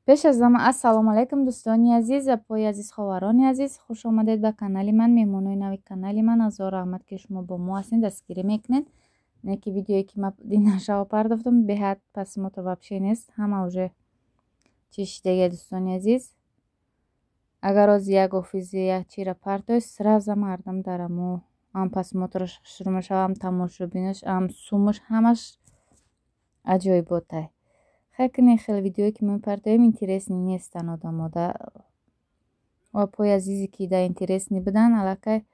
Пеш аз ҳама ассалому алайкум дӯстони азиз, апои азиз, ховарони азиз, хуш омадед ба канали ман, меҳмонои нави канали ман. Ҳазор раҳмат, ки шумо бо мо ҳастед, дастгирӣ мекунед. Не ки видеое ки ман динашаво пардохтам, беҳад просмотр вообще нест, ҳама уже чишидагия дӯстони азиз. Агар ози як офизи як чира партои, сразу мардам дар амо ам просмотраш шурӯъ мешава, ам тамошобинаш, ам сумаш, ҳамаш аҷоиботай. Хай кунед, хеле видеое ки мепартоем, интересный нестанд одамода. Апои азизе ки да интересный будан, аллакай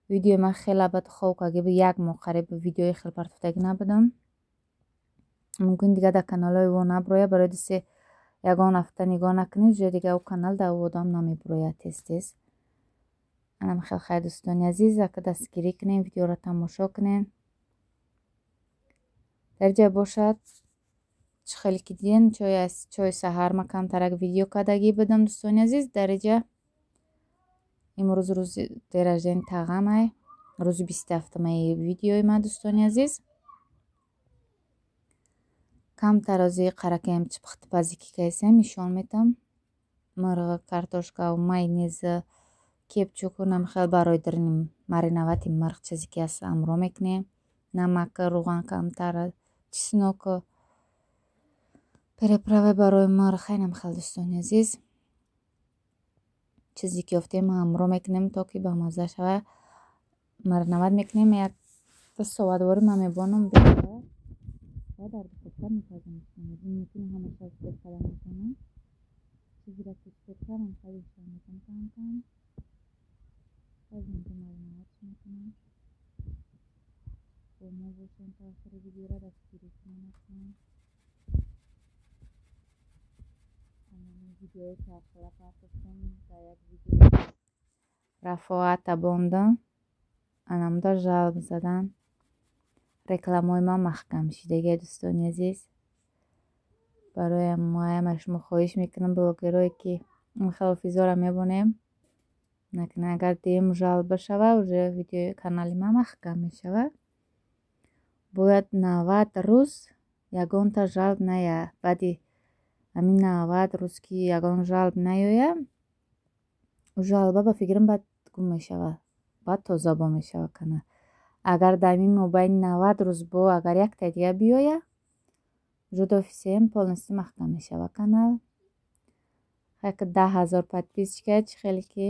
видеои ман хеле бад хов карда, як моҳ қариб видеои хел партофтагӣ набудам. Мумкин дигар дар каналҳои во наброяд, барои дисе ягон ҳафта нигоҳ накунед, уже дигар ӯ канал дар ӯ одам намеброяд тез-тез. Анам хел хай дӯстони азиз, ака дастгирӣ кунед, видеоро тамошо кунед. Дар ҷа бошад чӣ хеле ки дидем, чойи саҳар ма камтарак видео кардагӣ будам дӯстони азиз. Дар иҷа имрӯз рӯзи день рождения тағамай, рӯзи 27-маи видеои ма дӯстони азиз. Камтар ози қаракаем чӣ пухтупазӣ ки кайсем нишон метам. Мирғ, картошкаву майонез, кепчуку намхел барои дарини мариновати мирғ чизе ки ҳаст амро мекунем. Намак, рӯған камтар, чеснок, приправа барои мирғ, хайнам хел дӯстони азиз. Чизе ки ёфтем ҳамро мекунем, то ки бамазза шава. Мариноват мекунем, як соатворӣ ман мебонам ва дар духовка мепазам. Мумкин ҳамаша успеть карда метавонам. Чизеро ки успеть кардам, хеле метавонам кам-кам. Баъд инҷо мариноватш мекунам. Бо мо бошем то охири видеоро дастгирӣ кунем ҳатман. Видеое ки ҳархела партофтам, дар як видео рафоата бондам, анамда жалб задан. Рекламаҳои ман маҳкам шидагия дӯстони азиз. Барои муайян аз шумо хоҳиш мекунам, блогерое ки ин хел офизҳоро мебонем, накунед, агар дуюм жалба шава, уже видеои канали ман маҳкам мешавад. Бояд 90 рӯз ягонта жалб наояд. Баъди ҳамин 90 рӯз ки ягон жалб наояд, жалба ба фикрам баъд гум мешавад, баъд тозабо мешавад канал. Агар дар ҳамин мобайни 90 рӯз бо агар яктаи дигар биёяд, уже дофисем полностью маҳкам мешавад канал. Як 10 000 подписчика, чӣ хеле ки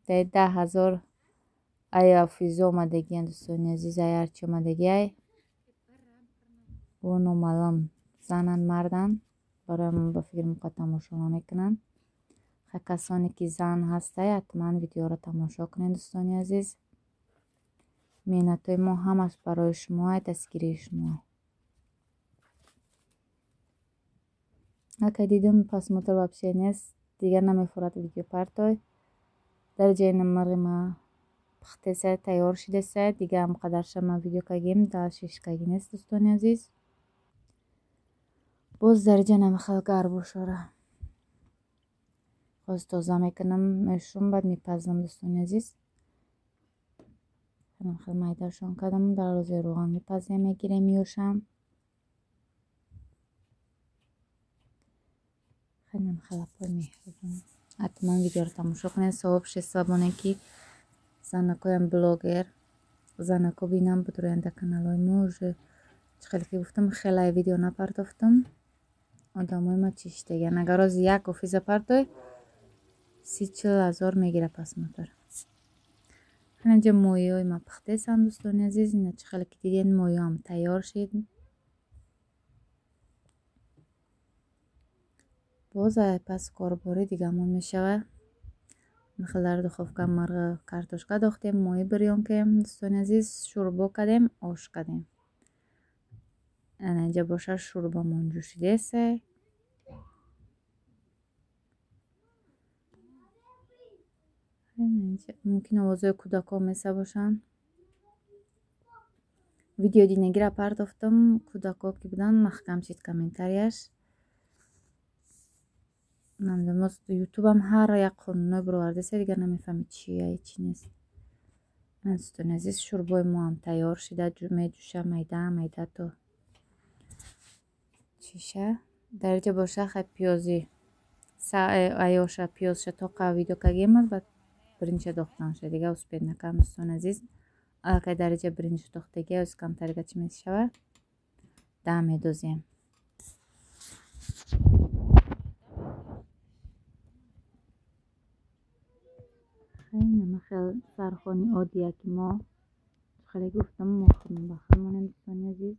дар 10 000 ай офизо омадагиянд дӯстони азиз, ай ҳарчи омадагиай. Ӯ номаълум зананд, марданд, барои ман ба фикр муқа тамошо намекунанд. Хай касоне ки зан ҳастай, ҳатман видеоро тамошо кунед дӯстони азиз. Меҳнатҳои мо ҳамаш барои шумоай, дастгирии шумоай. Акай дидум просмотр вообще нест, дигар намефурад видео партой. Дар ҷои мирғи ма пухтеса, тайёр шидеса, дигар ҳамқадарша ма видео кардагим, дальше каги нест дӯстони азиз. Боз дар ҷа намехел гарбушора боз тоза мекунам, мешум, баъд мепазам дӯстони азиз. Хел майдашон кардам, дар рӯзи рӯған мепазем, мегирем, меёшам. Хелам хелапои меҳрубон. Ҳатман видеоро тамошо кунед, сообщество бонед ки занакоям блогер, занако бинам будроянд дар каналҳои мо. Уже чӣ хеле ки гуфтам, хеле видео напартофтам. Одамои ма чишидагиянд. Агар ози як офиза партой, 30-40 ҳазор мегира просмотр. Инҷа моҳиҳои ма пухтесанд дӯстони азиз. Ина чӣ хеле ки дидед, моҳиҳоам тайёр шид. Боз ай пас корбори дигамон мешавад. Хел дар духовка мирғ, картошка дохтем, моҳӣ бирён кардем дӯстони азиз, шӯрбо кардем, ош кардем. Ана инҷа бошад шӯрбамон ҷӯшидеса. Мумкин овозҳои кӯдакон меса бошанд. Видеои динагиро партофтам, кӯдако ки буданд, маҳкам шид комментарияш. Намедонам, ютубам ҳар як қонунҳое бировардеса, дигар намефаҳми чия, чӣ нест. Дӯстони азиз, шӯрбои мо ҳам тайёр шида, меҷӯша майда майда то чиша. Дар ҷа боша хай пиёзи Аёша пиёзша тоқа видео кагемад ва биринча дохтанша дига успеть накардам, дӯстони азиз. Аллакай дараҷа биринча дохтагия, оз камтарига чӣ мешавад, дам медозем. Хеле хел сархони оддия ки мо хеле гуфтам, мо худмон ба худ монем, дӯстони азиз.